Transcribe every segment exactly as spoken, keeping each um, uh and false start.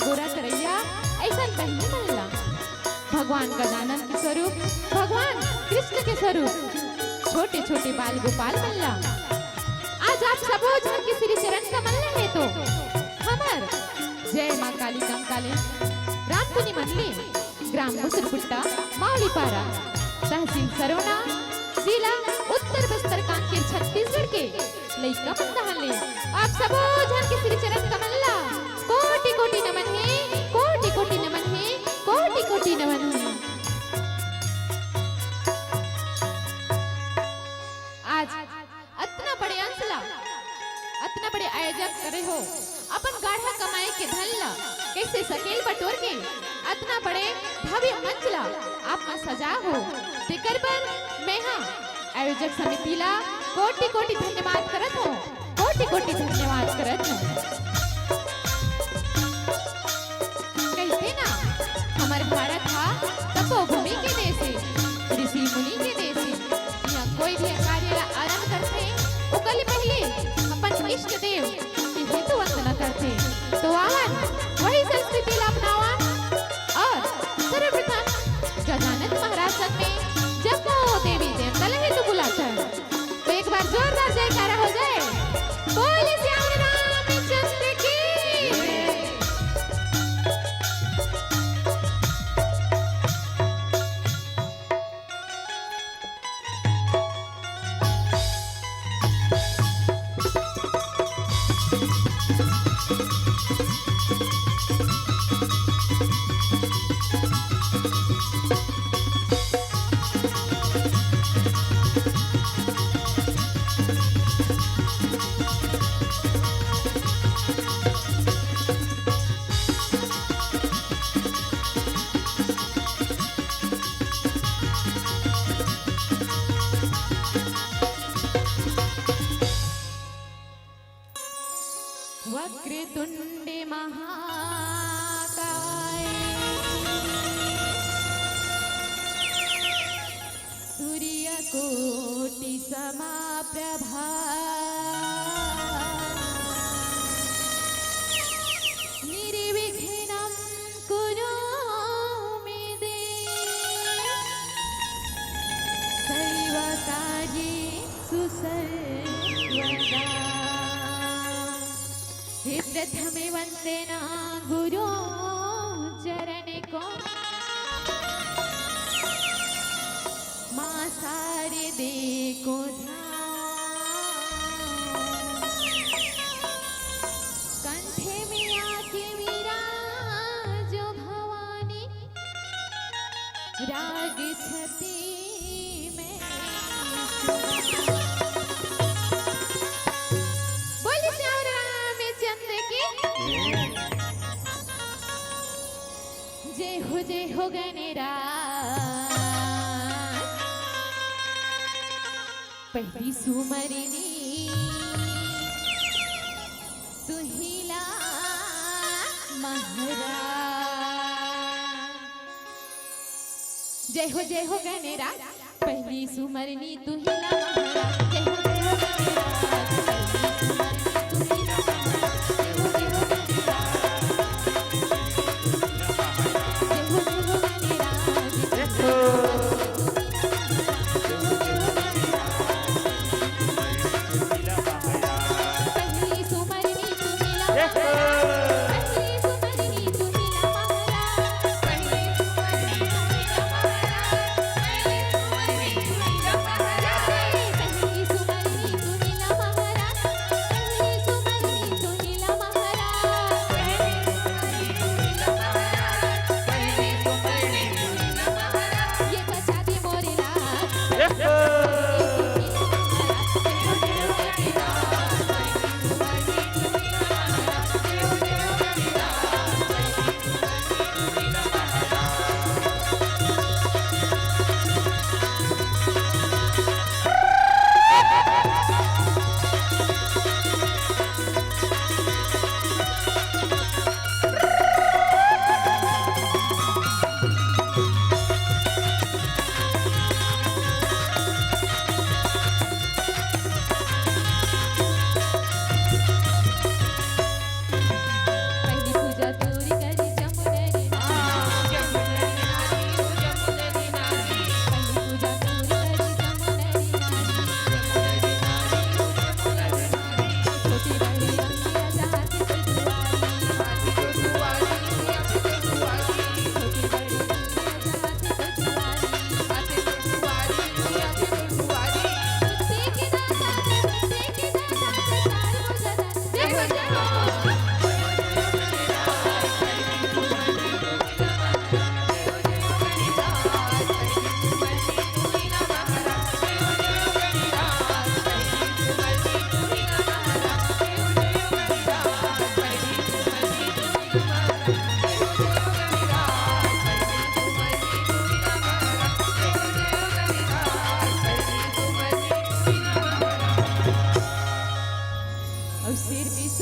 गोरा करैया अइसन बहिनी मन ला, भगवान गजानन के स्वरूप, भगवान कृष्ण के स्वरूप, छोटे छोटे बाल गोपाल मन ला। आज आप सबो झन के श्री चरण कमल ल हे तो हमर जय माँ काली कंकाली रामधुनी मंडली, ग्राम मुसरपुट्टा, मावलीपारा, तहसील सरोना, जिला उत्तर बस्तर कांकेर, छत्तीसगढ़ के लइका मन डहन ले आप सबो झन के श्री चरण कमल ला कोटि कोटि नमन हे, कोटि कोटि नमन हे, कोटि कोटि नमन हे। आज अतना बड़े अंश ला, अतना बड़े आयोजक करे हो, अपन गाढ़ा कमाई के धन ला कइसे सकेल बटोर के अतना बड़े भव्य मंच ला आप मन सजा हो, तेकर बर मैं हा आयोजक समिति ला कोटि कोटि धन्यवाद करत हो, कोटि कोटि धन्यवाद करत हो। कहिथे ना, हमर भारत हा तपोभूमि के देश हे, ऋषि मुनि के देश हे। इहाँ कोई भी कार्य ला आरंभ करथे, ओकर ले पहिले अपन इष्ट देव के हेतु वंदना करथे। तो आवन, वही संस्कृति ला अपनावन और सर्वप्रथम गजानन महाराज संग में जम्मो देवी देवता ला हेतु बुलाथन। तो एक बार जोरदार जयकारा हो जाए, बोले सियावर रामचंद्र की। वक्रतुण्ड महाकाय सूर्यकोटि समाप्रभा निर्विघ्नं कुरु मे देव सर्वकार्येषु सर्वदा। हे प्रथम वंदना गुरु चरण को, माँ शारदे को ध्यान। कंठे में आके विराजो भवानी, राग छती में। बोल सियावर रामचंद्र की। जय हो, जय हो गणराज। पहली सुमरनी तुहिला महाराज। जय हो, जय हो गणराज। पहली सुमरनी तुहिला महाराज। जय हो, जय हो गणराज। पहली सुमरनी तुहिला महाराज। जय हो, जय हो गणराज। जय हो, जय हो गणराज।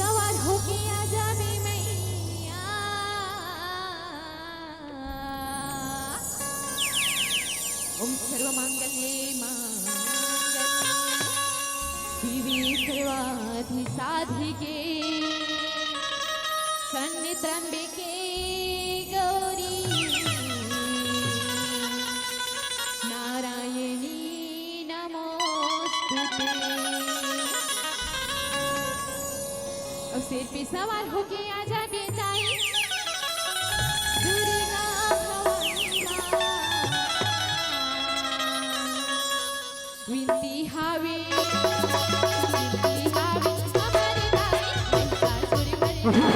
सवार होके आ जाबे मैया। ओम सर्वमंगले मांगले शिवे सर्वार्थ साधिके शरण्ये त्र्यंबके गौरी नारायणी नमोस्तुते। अउ शेर पे सवार होके आ जाबे दाई दुर्गा भवानी माँ। विनती हावे, विनती हावे, हमर दाई, महिषासुर मरदानी।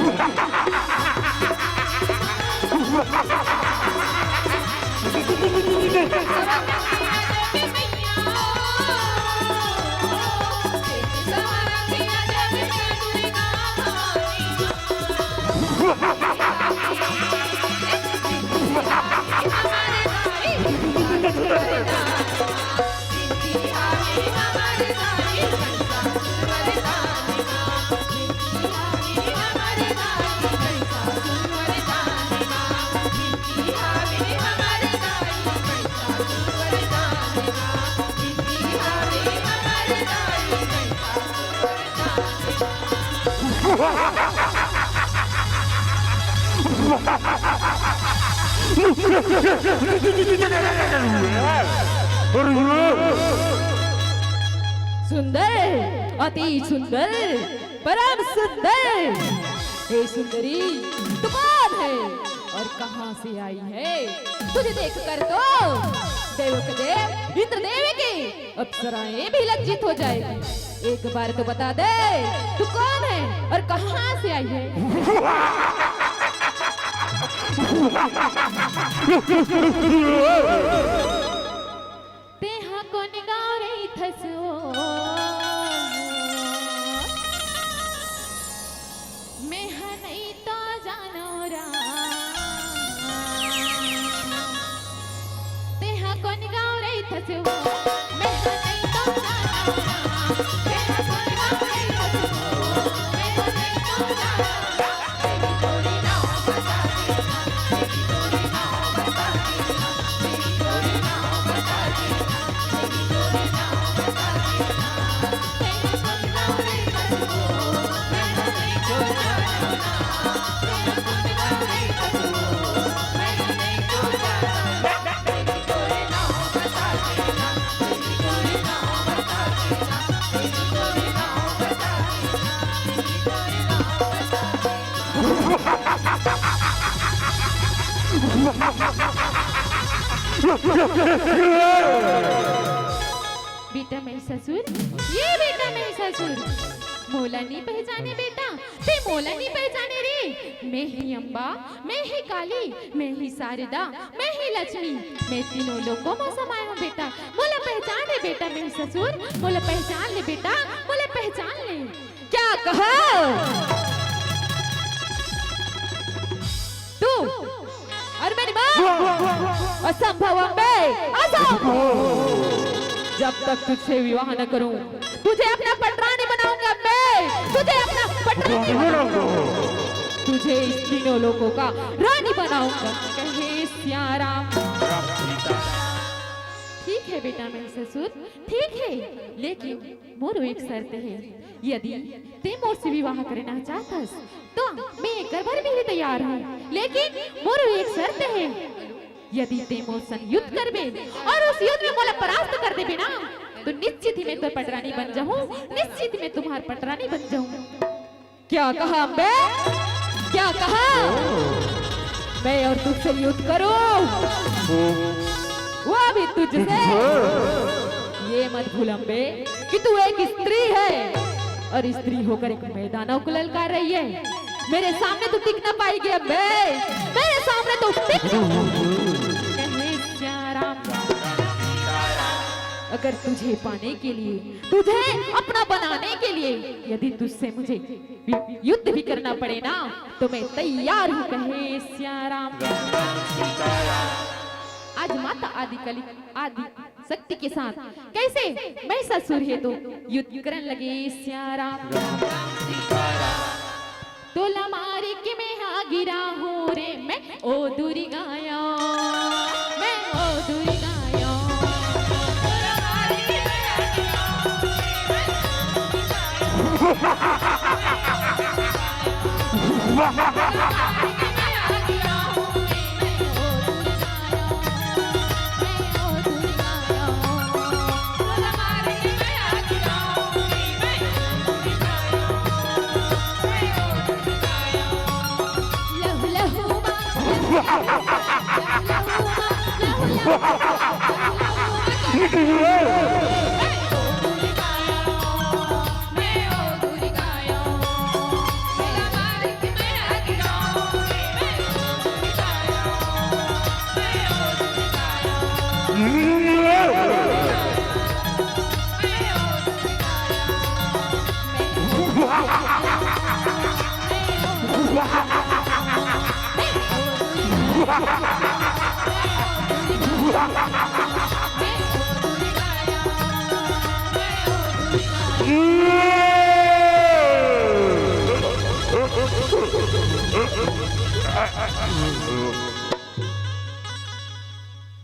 सुंदर, अति सुंदर, परम सुंदर। हे सुंदरी, तू कौन है और कहाँ से आई है? तुझे देखकर तो देवक देव, इंद्रदेव की अप्सराएं भी लज्जित हो जाएगी। एक बार तो बता दे, तू कौन है और कहाँ से आई है? तेहा कोन गाँव रहिथस ओ? मेहा नइ तो जानों राम। तेहा कोन गाँव रहिथस ओ? मेहा नइ तो जानों राम। तेहा कोन गाँव रहिथस ओ? मेहा नइ तो जानों राम। बेटा महिषासुर, ये बेटा महिषासुर, मोला नी पहचाने बेटा, ते मोला नी पहचाने रे। मैं ही अम्बा, मैं ही काली, मैं ही शारदा, मैं ही लक्ष्मी, मैं तीनों लोकों में समाया हूँ बेटा। मोला पहचान ले बेटा महिषासुर, मोला पहचान ले बेटा, मोला पहचान ले। क्या कहा तू और मेरी माँ? असंभव अम्बे, असंभव। जब तक तुझसे विवाह न करूं, तुझे अपना पटरानी बनाऊंगा अम्बे, तुझे अपना पटरानी बनाऊंगा। तुझे इस तीनों लोकों का रानी बनाऊंगा। कहे सिया राम। ठीक है बेटा महिषासुर, ठीक है, लेकिन मोरो एक शर्त है। यदि ते मोर से विवाह करना चाहतस, तो मैं एकर बर भी तैयार हूँ, लेकिन मोरो एक शर्त है। यदि ते मोर संग युद्ध करबे और उस युद्ध में मोला परास्त कर देबे ना, तो निश्चित ही मैं तोर पटरानी बन जाऊँ, निश्चित ही मैं तुम्हार पटरानी बन जाऊँ। क्या कहा अम्बे? क्या कहा? मैं और तुझसे युद्ध करूं? वो भी तुझसे? ये मत भूल अम्बे कि तू एक स्त्री है और स्त्री होकर एक मैदानव को ललकार रही है। मेरे सामने तो टिक ना पाएगी अम्बे, मेरे सामने तो टिक ना पाएगी। कहे सिया राम, अगर तुझे पाने के लिए, तुझे अपना बनाने के लिए यदि तुझसे मुझे युद्ध भी करना पड़े ना, तो मैं तैयार हूँ। कहे सिया राम। आज माता आदि काली, आदि शक्ति के साथ कैसे महिषासुर हे तो युद्ध करन लगे सिया राम।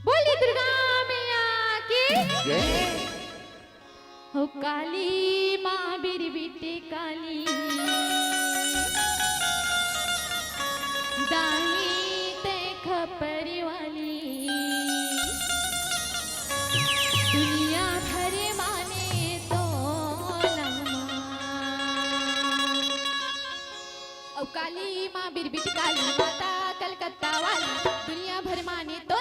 बोलिए दुर्गा मैया की। हो काली माँ बिरबिट काली, दाई ते खपरी वाली, दुनिया भर माने तो लम्मा। अउ काली माँ बिरबिट काली माता कलकत्ता वाली, दुनिया भर माने तो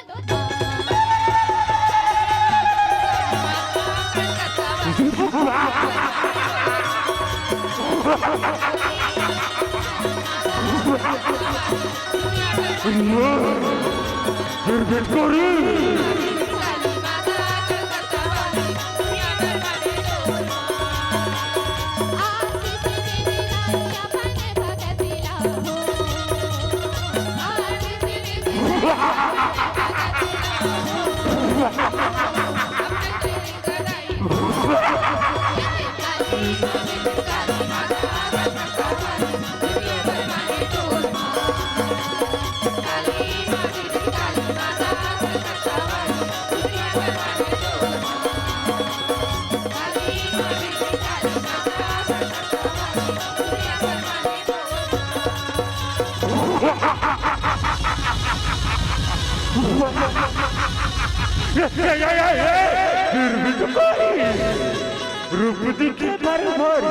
रूप दिखे भर भर।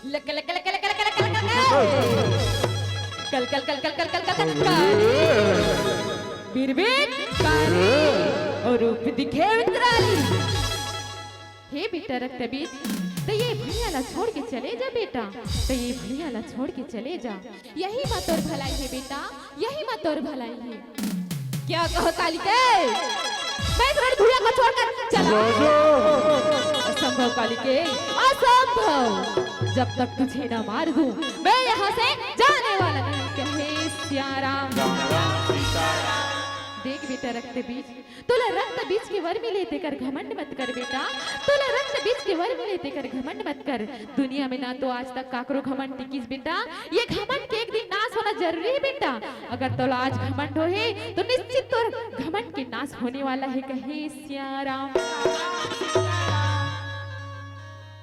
लक, लक, लक, लक, लक, लक, लक, लक। कल, कल, कल, कल, कल, कल, कल, कल, काली। बिरबिट काली। अउ रूप दिखे विकराली। हे बेटा रक्तबीज, त ये भुइयां ला छोड़ के चले जा बेटा, त ये भुइयां ला छोड़ के चले जा। यही मा तोर भलाई हे बेटा, यही मा तोर भलाई हे। क्या कहो काली के? मैं इस रणभूमि को छोड़कर चला राजा। असंभव काली के, असंभव। जब तक तुझे न मार दूं, मैं यहाँ से जाने वाला नहीं, कहे सिया राम। देख बेटा रक्तबीज, तोला रक्त बीज के वर मिले तेकर घमंड मत कर बेटा, तोला रक्त बीज के वर मिले तेकर घमंड मत कर। दुनिया में ना तो आज तक काकरो घमंड टिकिस बेटा, ये घमंड के एक दिन नाश होना जरूरी हे बेटा। अगर तोला आज घमंड होहे तो निश्चित तोर घमंड के नाश होने वाला हे, कहे सिया राम।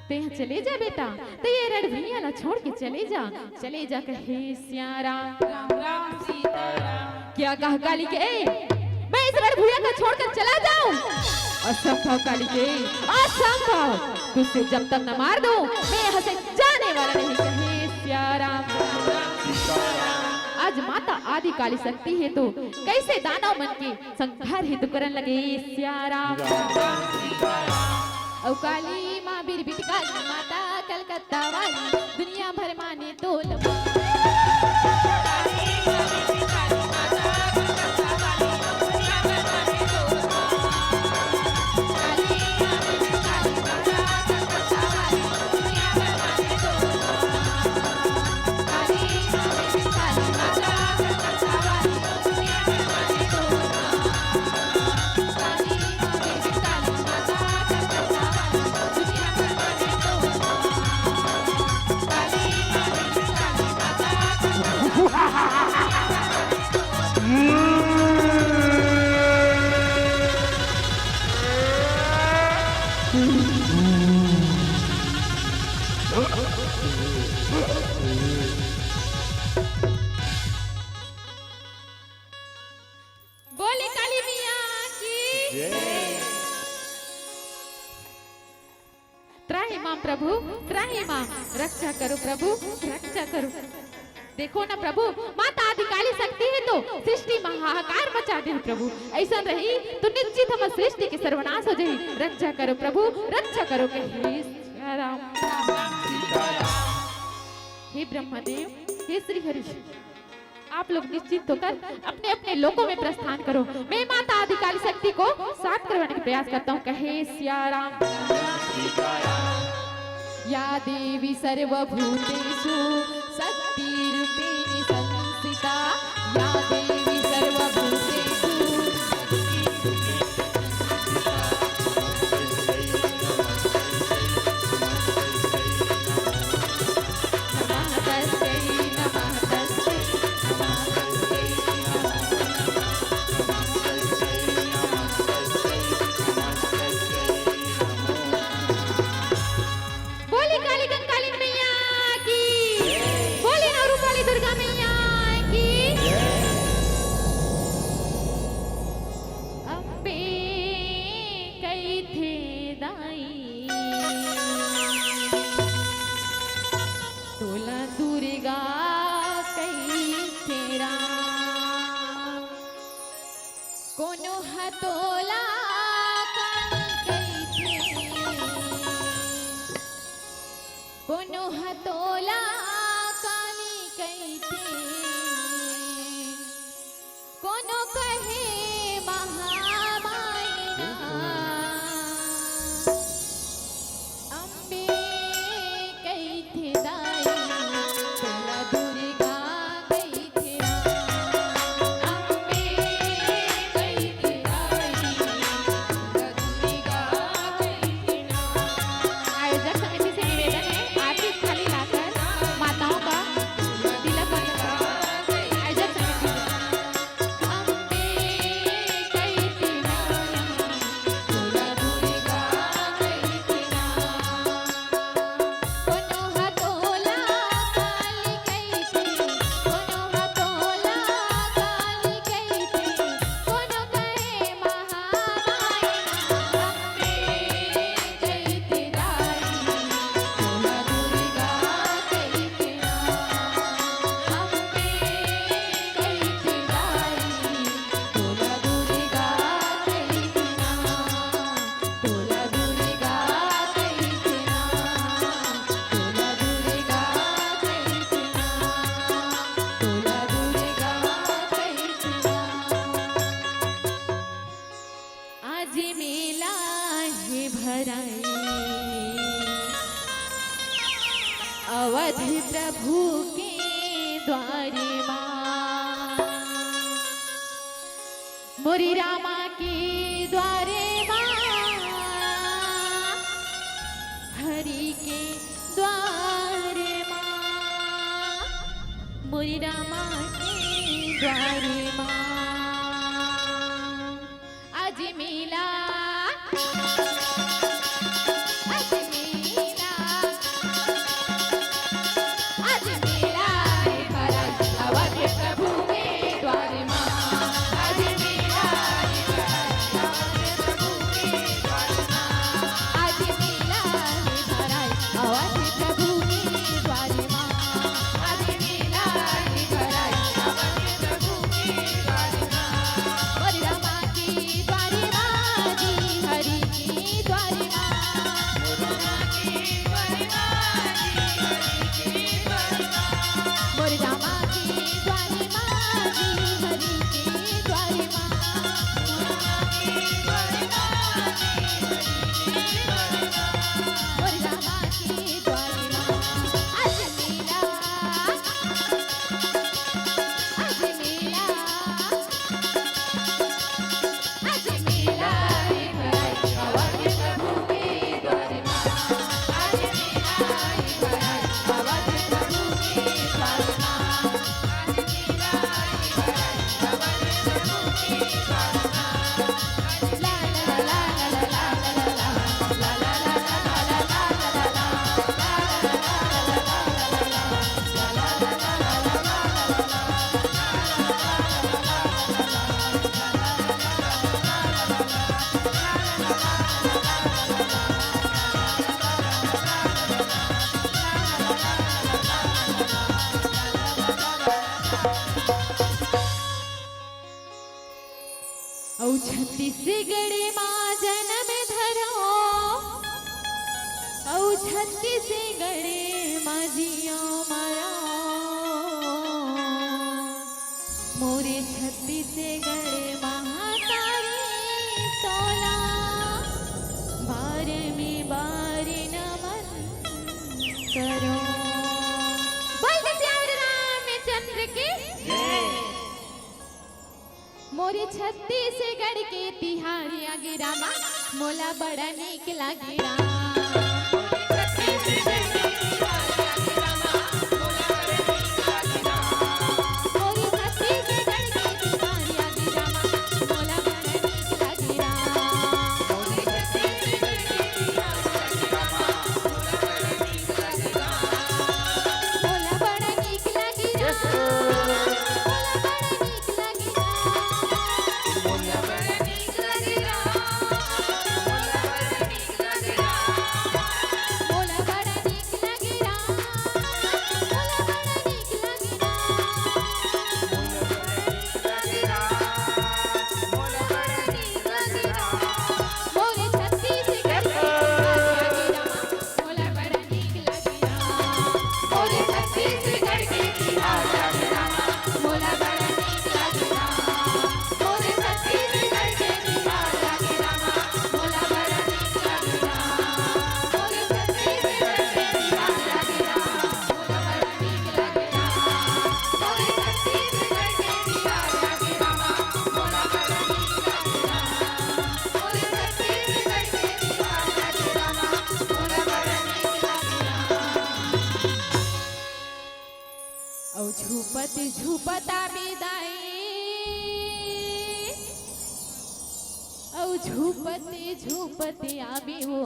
तें चले जा बेटा, त ये रणभुइयां ला छोड़ के चले जा, चले जा कहे सिया राम। राम राम सीता राम। क्या कहा काली के? ए, मैं इस रणभुइयां को छोड़कर चला जाऊं? असंभव काली के, असंभव। तुझसे जब तक न मार दूं, मैं यहाँ से जाने वाला नहीं कहे सिया राम। आज माता आदि काली शक्ति हे तो कैसे दानव मन के संहार हे तो करन लगे सिया राम। अउ काली माँ बिरबिट काली माता कलकत्ता वाली, दुनिया भर माने तोल। बोले काली मैया की। त्राहि माम प्रभु, त्राहि माम, रक्षा करो प्रभु, रक्षा करो। देखो ना प्रभु, माता आदिकाली शक्ति हे तो सृष्टि म हाहाकार मचा देही प्रभु। अइसन रही तो निश्चित हमर सृष्टि के सर्वनाश हो जाही। रक्षा करो प्रभु, रक्षा करो कहे सिया राम। हे ब्रह्मदेव, हे श्री हरि, आप लोग निश्चिंत होकर अपने अपने लोकों में प्रस्थान करो। मैं माता आदिकाली शक्ति को शांत करवाने का प्रयास करता हूँ। कहे सिया राम। या देवी सर्वभूतेषु शक्तिरूपेण संस्थिता। या देवी सर्वभूतेषु नमः तस्यै, नमः तस्यै, नमः तस्यै, नमः तस्यै, नमः तस्यै, नमः तस्यै, नमः तस्यै, नमो नमः। बोले काली कंकाली मैया की, बोले नौ रूप वाली दुर्गा मैया की। अम्बे कहिथे दाई, तोला दुर्गा कहिथे राम। कोनो ह तोला काली कहिथे, कोनो ह तोला काली कहिथे, कोनो कहे महामाई ना। अम्बे कहिथे दाई, तोला दुर्गा कहिथे राम। अम्बे कहिथे दाई, तोला दुर्गा कहिथे राम। आयोजक समिति से निवेदन है, आरती थाली लाकर माताओं का तिलक अर्पण करें। आयोजक समिति। अम्बे कहिथे ना, तोला दुर्गा कहिथे ना। कोनो ह तोला काली कहिथे, कोनो ह तोला काली कहिथे, कोनो कहे महामाई ना। अम्बे कहिथे दाई, तोला दुर्गा कहिथे ना। अम्बे कहिथे दाई, तोला दुर्गा कहिथे ना, तोला दुर्गा कहिथे ना, तोला दुर्गा कहिथे ना, तोला दुर्गा कहिथे ना। आज मेला हे भराई अवध प्रभु के द्वारे मा। मोरी रामा के द्वारे मा, हरि के द्वारे मा, मोरी रामा के द्वारे मा। आज मेला, आज मेला, आज मेला हे भराई अवध प्रभु के द्वारे मा। आज मेला हे भराई अवध प्रभु के द्वारे मा। आज मेला हे भराई अवध प्रभु के द्वारे मा। आज मेला हे भराई अवध प्रभु के द्वारे छत्तीसगढ़ मा जनम धरो, अउ छत्तीसगढ़ मा जियो मरो। मोरे छत्तीसगढ़ महातारी तोला, बार में बार नमन करो। बोल दे सियावर रामचंद्र की। मोरे छत्तीसगढ़ के तिहार आगे रामा, मोला बड़ा नीक लागे राम। मोरे छत्तीसगढ़ के तिहार आगे रामा, मोला बड़ा नीक लागे राम। मोला बड़ा नीक लागे राम। मोला बड़ा नीक लागे राम। मोला बड़ा नीक लागे राम। मोला बड़ा नीक लागे राम। मोला बड़ा नीक लागे राम। मोला बड़ा नीक लागे राम। मोला बड़ा नीक लागे राम। मोरे छत्तीसगढ़ के तिहार आगे रामा, मोला बड़ा नीक लागे राम। मोरे छत्तीसगढ़ के तिहार आगे रामा, मोला बड़ा नीक लागे राम। मोरे छत्तीसगढ़ के तिहार आगे रामा, मोला बड़ा नीक लागे राम। मोरे छत्तीसगढ़ के तिहार आगे रामा, मोला बड़ा नीक लागे राम। मोरे छत्तीसगढ़ के तिहार आगे रामा, मोला बड़ा नीक लागे राम। अउ झूपत झूपत आबे दाई, अउ झूपत झूपत आबे वो,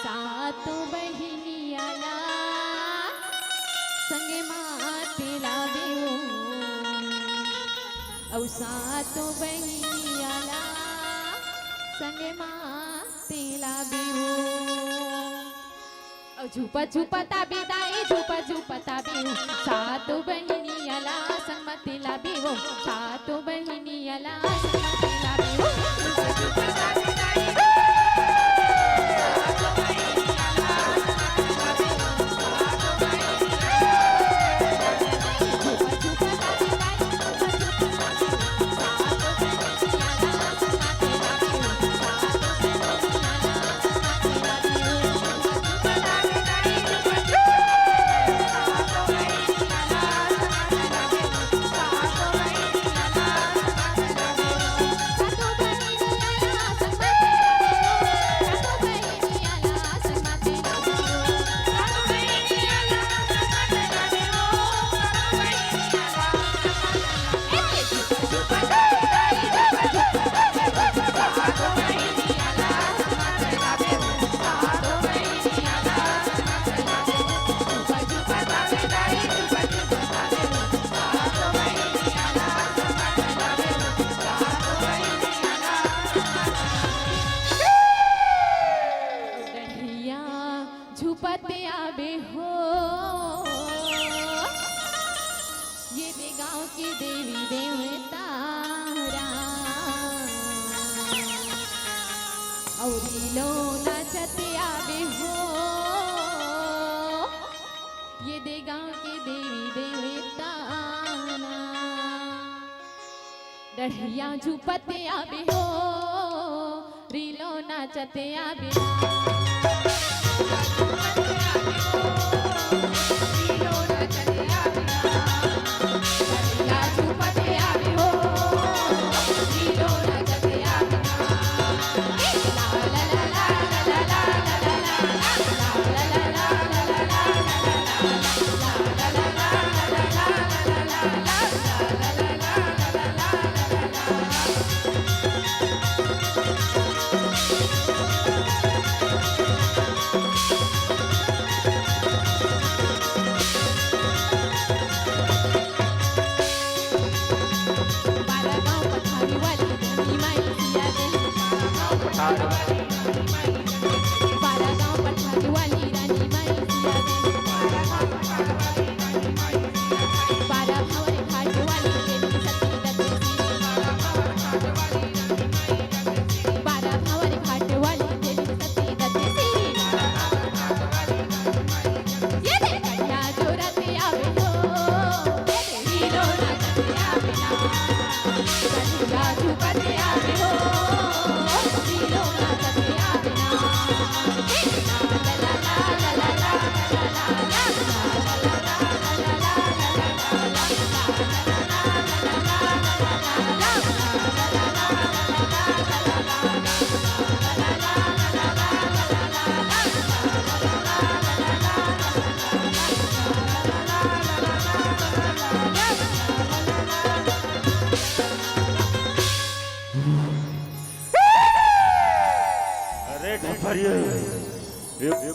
सातों बहिनिया ला संगे माते लाबे वो। अउ सातों बहिनिया ला संगे माते लाबे वो। अउ झूपा झूपा ताबे दाई, झूपा झूपा ताबे वो। सातों बहिनिया ला संग माते लाबे वो। सातों बहिनिया ला संग माते लाबे वो। डढ़िया झूपत आबे हो, ये दे गाँव के देवी देवता राम। अउ रीलो नाचत आबे हो, ये दे गाँव के देवी देवता राम। डढ़िया झूपत आबे हो, रीलो नाचत आबे।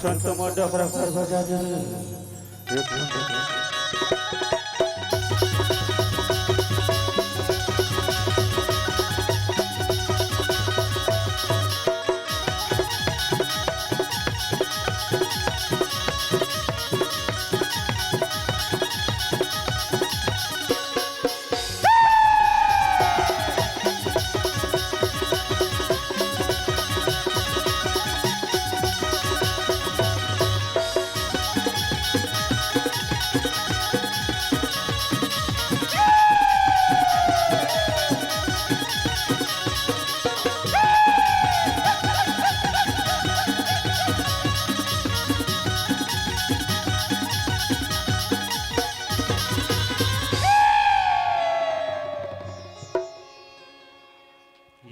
संत मोर डोकरा कर बजा दे रे। एक ठन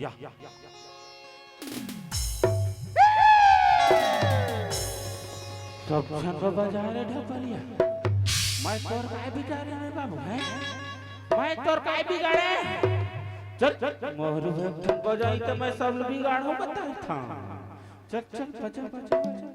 या। सब झन बजा रे ढपलिया। मैं तोर काय बिगाड़े रे बाबू, हैं? मैं तोर काय बिगाड़े? चल, चल, मोर बजाई त मैं सब बिगाड़ो बता था। चल, चल, बजा, बजा, बजा।